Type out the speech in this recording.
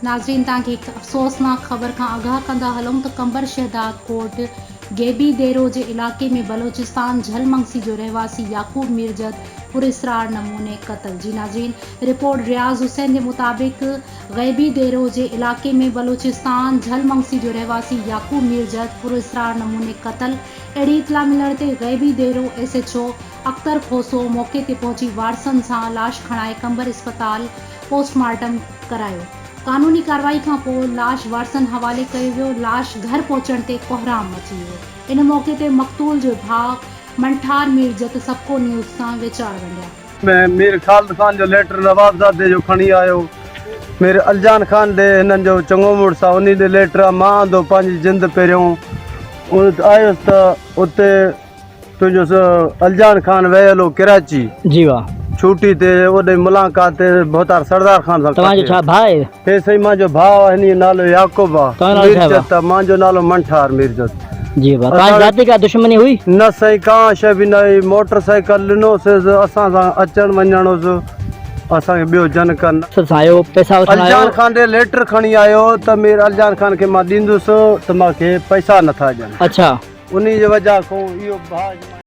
ناظرين توهان کي هڪ افسوسناڪ خبر کان آگاهه ڪندا هلون ته قمبر شهداد ڪوٽ غيبي ديرو جي علائقي ۾ بلوچستان جھل منگسي جو رهواسي يعقوب ميرجت پراسرار نموني قتل جي ناظرين رپورٽ رياض حسين جي مطابق غيبي ديرو جي علائقي ۾ بلوچستان جھل منگسي جو رهواسي يعقوب ميرجت پراسرار نموني قتل اهڙي اطلاع ملڻ تي Ghaibi Dero S H O Akhtar Khoso موقعي تي پهچي وارثن سان لاش کڻائي قمبر اسپتال پوسٽ مارٽم ڪرايو. قانوني ڪارروائي کان پوء لاش وارثن حوالي ڪيو ويو، لاش گهر پهچڻ تي ڪهرام مچي ويو. ان موقعي تي مقتول جو ڀاء منٺار مير جت سپڪو نيوز سان ويچار ونڊيا. ۾ مير خالد خان جو ليٽر نوابزادي جو کڻي آيو. مير الجان خان ڏي هنن جو چڱو مڙس آ انهي ڏي ليٽر آ مان آندو پنهنجي جند پهريون آيس ته اتي تنهنجو الجان خان ويل هو ڪراچي. جي واه. ڇوٽي تي اوڏي ملاقات تي ڀوتار سردار خان سان توهان جو ڇا ڀاء آهي؟ هي سائين مانجو ڀاء آهي هن جو نالو يعقوب آ. توهان جو نالو ڇا آهي؟ مانجو نالو منٺار ميرجت. جي واه توهان جي ذاتي ڪا دشمني هئي؟ نه سائين ڪا شيء به نه هئي موٽر سائيڪل ڏنوسيس اسان سان اچڻ وڃڻ هوس اسان کي ٻيو جن ڪن. سان آيو پئسا وٺڻ آيو. الجان خان ڏي ليٽر کڻي آيو ته مير الجان خان کي مان ڏيندس ته مان کي پئسا نٿا ڏين. اڇا. انهي جي وجهه کان اهو ڀاء.